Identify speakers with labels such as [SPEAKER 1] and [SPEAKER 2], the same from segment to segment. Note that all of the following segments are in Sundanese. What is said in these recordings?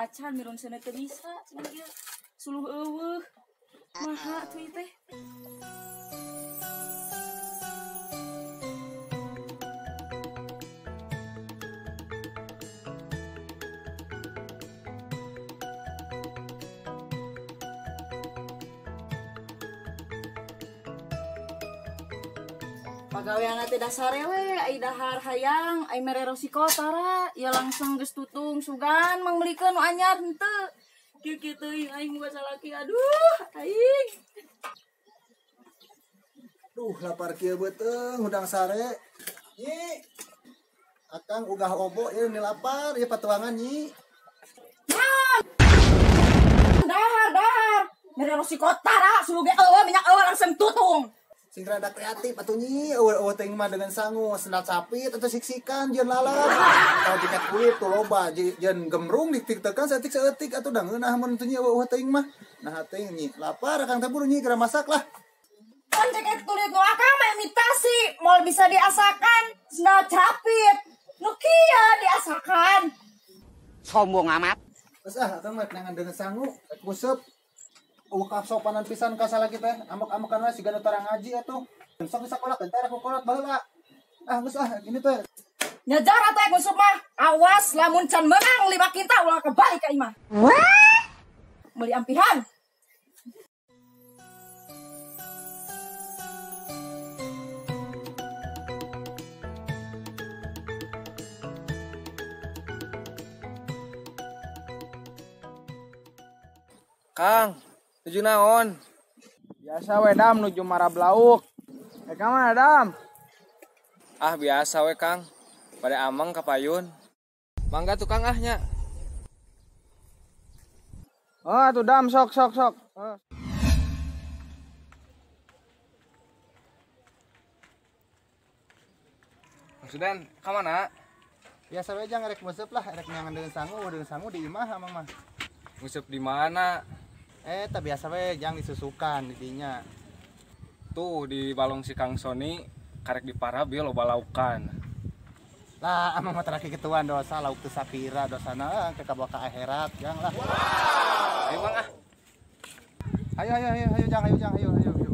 [SPEAKER 1] Acan mirun seuneu teu bisa cenah ieu. Suluh eueuh. Maha tuh teh. Pagawean teh dasar we, ai dahar hayang, ai mere rosiko tara, ya langsung geus tutung sugan mangmelikeun nu anyar henteu. Kieu-kieu teuing aing boga salaki, aduh, aing.
[SPEAKER 2] Duh, lapar kieu beuteung hudang sare. Nyi. Akang ugah obo ieu ni lapar, ieu patuangan nyi.
[SPEAKER 1] Dahar, dahar. Mere rosiko tara, suluh ge eueuh minyak eueuh langsung tutung.
[SPEAKER 2] Sing rada kreatif atuh nyi, eueuh teuing mah dengan sangu, sendal capit atau siksikan jeung lalap. Tah tiket kulit tuh loba jeung gemrung ditik-tekan saeutik-saeutik atuh da ngeunah mun teu nyi eueuh teuing mah. Nah teuing nyi, lapar akang teh buru nyi geura masak lah.
[SPEAKER 1] Kan tiket kulit nu akang mah imitasi, moal bisa diasakan sendal capit. Nu kieu diasakan.
[SPEAKER 3] Sombong amat.
[SPEAKER 2] Geus ah akang mah nangan dengan sangu, rek nguseup. Eueuh kasopanan pisan ka salaki teh, amok-amokan we siga nu tara ngaji atuh. Sok di sakola teh tara ku kolot baheula. Ah geus ah gini teh.
[SPEAKER 1] Nyajar atuh ek nguseup mah. Awas lamun can meunang 5 kintal ulah kebalik ka imah. Meuli ampihan.
[SPEAKER 4] Kang, nuju naon?
[SPEAKER 5] Biasa we Dam nuju marab lauk. Ka mana Dam?
[SPEAKER 4] Ah biasa we Kang. Pada ameng ka payun. Mangga tukang ah nya.
[SPEAKER 5] Oh atuh Dam sok sok sok. Oh.
[SPEAKER 4] Maksuden ka mana?
[SPEAKER 2] Biasa we jang rek nguseup lah, rek nyangan dengan sangu di imah amang mah.
[SPEAKER 4] Nguseup di mana?
[SPEAKER 2] Tak biasa we jang disusukan di dinya.
[SPEAKER 4] Tuh di balong si Kang Sony karek di parab ieu loba laukan.
[SPEAKER 2] Lah amang mah terakhir kituan dosa lauk teu sapira dosana ke kabawa ka akhirat jang lah.
[SPEAKER 4] Wow. Ayo Bang ah.
[SPEAKER 2] Ayo ayo ayo ayo jang ayo jang ayo ayo ayo.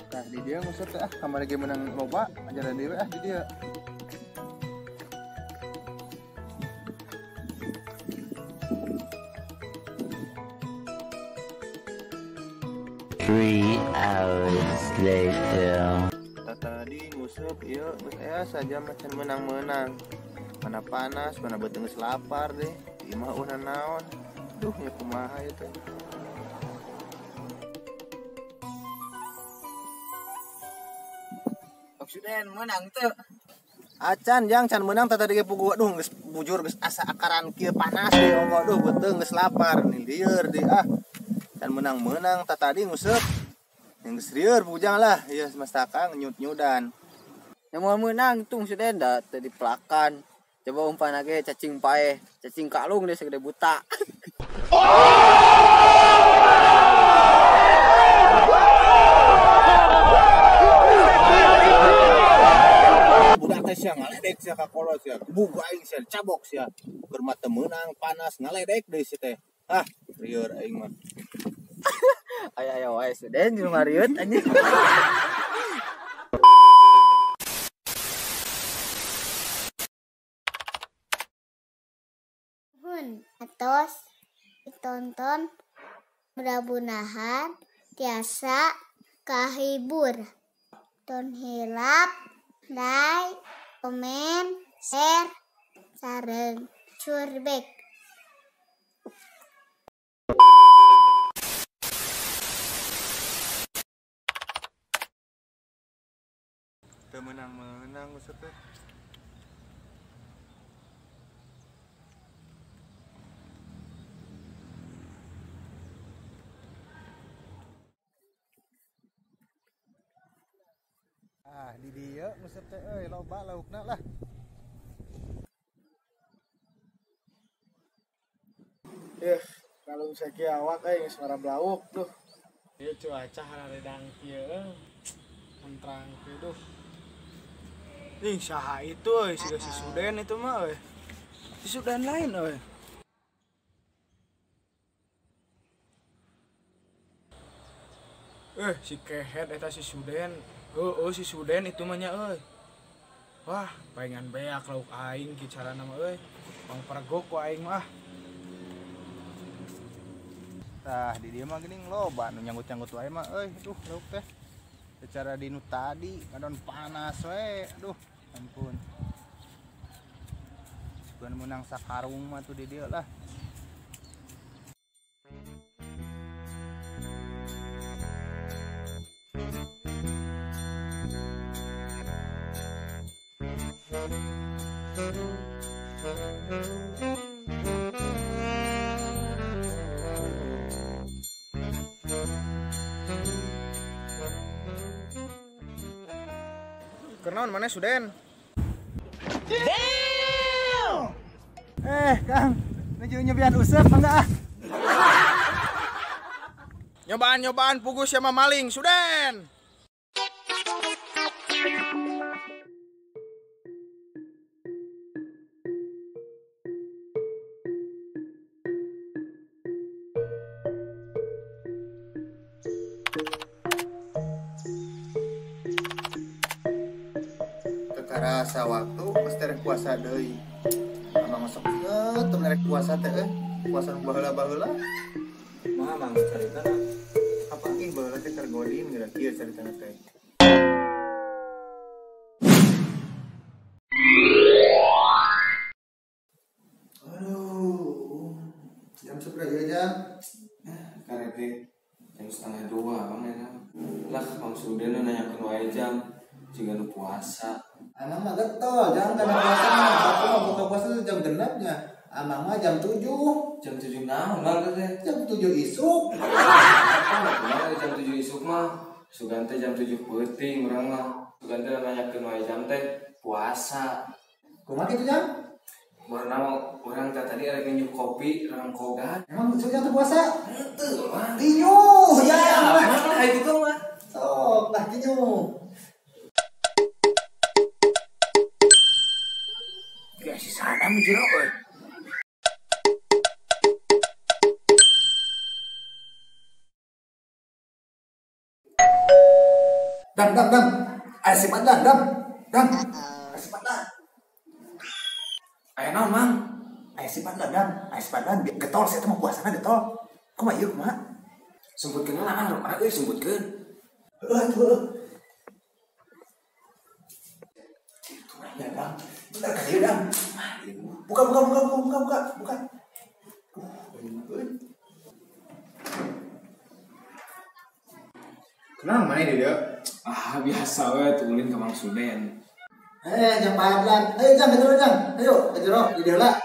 [SPEAKER 2] Nah, di dia nguseup teh ah kamari ge meunang loba ajaran deui ah di dia.
[SPEAKER 6] Three hours later.
[SPEAKER 2] Tadi nguseup ieu geus aya saja macan menang-menang. Mana panas, mana beuteung geus lapar deh. Imah eueuh naon. Duh, nya kumaha ieu teh.
[SPEAKER 5] Oksiden menang teu.
[SPEAKER 2] Acan jang can menang tadi ge puguh aduh geus bujur geus asa akaran kieu panas deui ongko duh beuteung geus lapar nih lieur deui ah. Can menang-menang tadi nguseup. Yang geus lieur pujang lah ieu mas takang nyut-nyudan.
[SPEAKER 7] Yang mau menang tung suden da teu dipelakan. Coba umpan lagi cacing paeh, cacing kalung deh segede buta.
[SPEAKER 2] Budak teh sia ngaledek sia ka kolot sia. Gebug aing sia cabok sia. Keur mah teu meunang panas ngaledek deui si teh. Ah, lieur aing mah.
[SPEAKER 7] Ayo ayo wae suden jeung ngariut anjing.
[SPEAKER 8] Hun atos ditonton mudah-mudahan tiasa kahibur. Tong hilap like, komen, share, sareng curbek.
[SPEAKER 2] Teu menang-menang nguseup teh. Ah, di dieu nguseup teh euy loba laukna lah.
[SPEAKER 5] Ih, kalung sakieu awak euy geus marab lauk tuh. Ieu cuaca hareudang kieu. Menterang kieu duh. Nih saha itu euy, si Suden itu mah euy. Si Suden lain euy. Si kehet eta si Suden. Heueuh si Suden itu mah nya euy. Wah, palingan beak lauk aing ki carana mah euy. Pangpergok ku aing mah.
[SPEAKER 2] Tah di dieu mah geuning loba nu nyanggut-nyanggut wae mah euy. Duh, lauk teh. Secara di nu tadi ngadon panas we. Aduh, ampun. Sugan meunang sakarung mah tuh di dieu lah.
[SPEAKER 5] Kenaon mana Suden?
[SPEAKER 2] Damn! Kang, nuju nyobian usep mangga ah.
[SPEAKER 5] Nyobaan-nyobaan pugus sama maling Suden.
[SPEAKER 2] Karasa waktu pasti rek puasa deui. Amang sok ieu teu rek puasa teh euy. Puasa nu baheula-baheula.
[SPEAKER 4] Mah mang caritana.
[SPEAKER 2] Apa ih baheula teh keur godin geura kieu caritana teh. Aduh. Jam sabaraha ieu jam?
[SPEAKER 4] Karek teh jam 1:30 bang eta. Lah Mang Suden nanyakeun wae jam jiga nu puasa.
[SPEAKER 2] Amang mah getol, jangan karena puasa mah. Aku mah buka puasa tuh jam genapnya. Amang mah jam 7.
[SPEAKER 4] Jam 7 naon bang teh?
[SPEAKER 2] Jam 7 isuk.
[SPEAKER 4] Apa jam 7 isuk mah? Sugan teh jam 7 peuting urang mah. Sugan teh nanyakeun wae jam teh puasa.
[SPEAKER 2] Kumaha kitu jam?
[SPEAKER 4] Baru nama urang teh tadi arek nginum kopi urang kogan.
[SPEAKER 2] Emang sugan teh puasa?
[SPEAKER 4] Henteu mah.
[SPEAKER 2] Tinyu, ya.
[SPEAKER 4] Mah itu mah.
[SPEAKER 2] Sok, tah tinyu.
[SPEAKER 5] Ya si Sadam jero euy.
[SPEAKER 2] Dam dam dam. Aya si Padlan dam. Dam. Aya si Padlan.
[SPEAKER 4] Aya naon Mang?
[SPEAKER 2] Aya si Padlan dam. Aya si Padlan getol sia teh mah puasana getol. Kumaha ieu kumaha?
[SPEAKER 4] Semputkeun lah Mang, rek euy semputkeun.
[SPEAKER 2] Heueuh heueuh. Itu ya Dam. Bentar kali ya, Dam. Buka buka buka buka buka buka.
[SPEAKER 5] Kenapa mana dia?
[SPEAKER 4] Ah biasa we tulin ke Mang Suden.
[SPEAKER 2] Jam Padlan. Ayo jam jero jam. Ayo ke jero di dieu lah.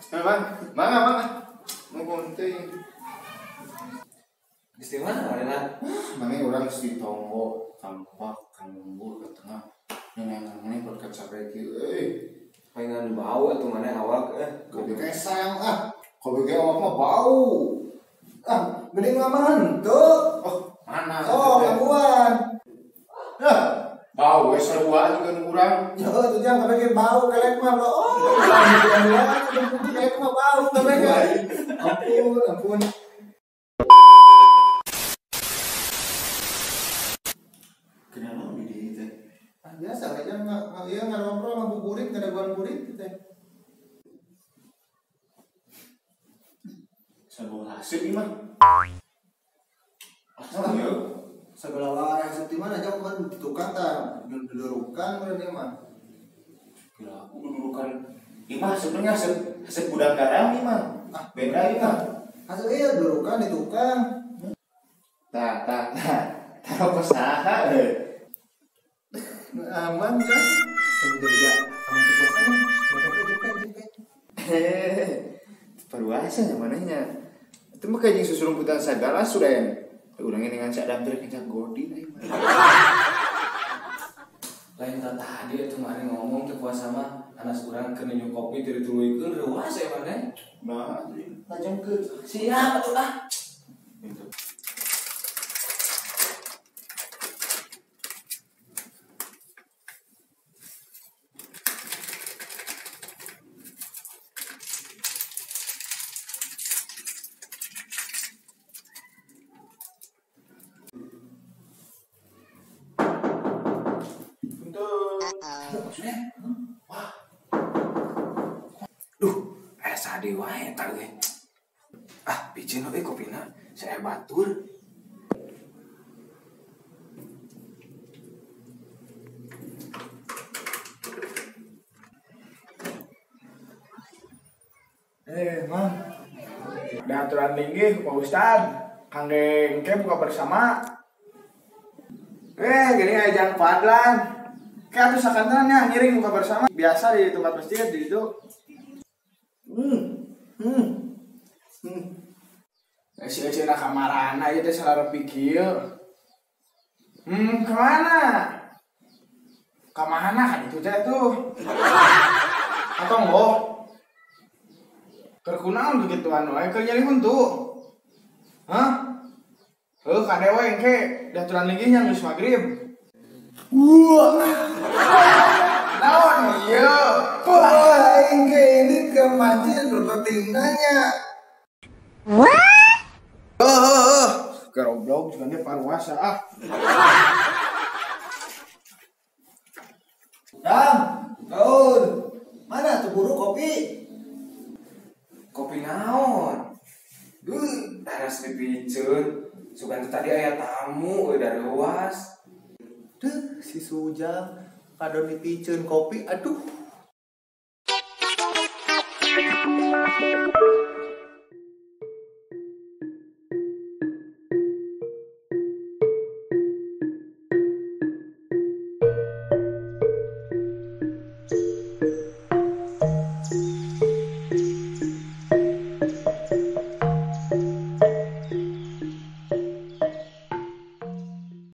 [SPEAKER 5] Bang, mangga mangga. Mau gunting.
[SPEAKER 4] Di mana mana?
[SPEAKER 5] Mana orang si tonggo kampak kang ke tengah. Neneng podcast sampai kieu euy.
[SPEAKER 4] Palingan bau atuh maneh awak eh.
[SPEAKER 2] Kopi kesang ah. Kopi ge awak mah bau. Ah, geuning mah henteu.
[SPEAKER 5] Oh, mana?
[SPEAKER 2] Oh, kabuan.
[SPEAKER 5] Nah, bau we sarua juga nu urang.
[SPEAKER 2] Ya atuh jang kabeh ge bau kelek mah. Oh, kelek mah bau kabeh ge. Ampun, ampun.
[SPEAKER 5] Kenapa di dieu teh?
[SPEAKER 2] Biasa aja nggak iya nggak ngobrol ngabuburit nggak ada burit gitu teh.
[SPEAKER 5] Sebelah hasib ini mah.
[SPEAKER 2] Asal ya. Sebelah wae hasib di mana jauh kan di tukang ta, dudurukan meureun ieu mah.
[SPEAKER 5] Gila, aku dudurukan. Ieu mah sebenarnya hasib hasib gudang garam ieu mah. Ah, beda ieu mah.
[SPEAKER 2] Hasib ieu dudurukan di tukang.
[SPEAKER 5] Tah tah tah. Tah saha euy.
[SPEAKER 2] Aman kan? Tunggu juga. Aman tuh puasa mah.
[SPEAKER 5] Hehehe. Paruasa nya manehnya. Itu mah kayak jeung susurumputan sagala sudah. Urang dengan sadam teh kencak godin aing mah.
[SPEAKER 4] Lain tadi atuh mane ngomong teh puasa mah anas urang keur nginum kopi teu dituluykeun reuas ya maneh.
[SPEAKER 5] Nah, lajengkeun.
[SPEAKER 4] Siap atuh ah. sade wae eta euy. Ah, piceun euy kopina, saya batur.
[SPEAKER 5] Mang. Ada aturan tinggi Pak Ustad. Kangge engke buka bersama. Gini aja jangan padlan. Kayak atuh sakantenan ya ngiring buka bersama. Biasa di tempat masjid di itu. Si ece na kamarana ieu teh salah pikir. Kemana? Kamana kan itu teh tuh. Atau enggak? Keur kunaon begituan wae keur nyari huntu. Hah? Heuh kade we engke diaturan linggihnya geus magrib.
[SPEAKER 2] Wah.
[SPEAKER 5] Naon ieu?
[SPEAKER 2] Wah, aing ge ini ke masjid penting nanya.
[SPEAKER 5] Wah. Heuh. Goblok juga dia paruasa ah.
[SPEAKER 2] Dam, daun. Mana tuh buru kopi?
[SPEAKER 4] Kopi naon? Duh, taras dipiceun. Sugan tadi aya tamu euy dari luas.
[SPEAKER 2] Duh, si Sujang kadon dipiceun kopi, aduh.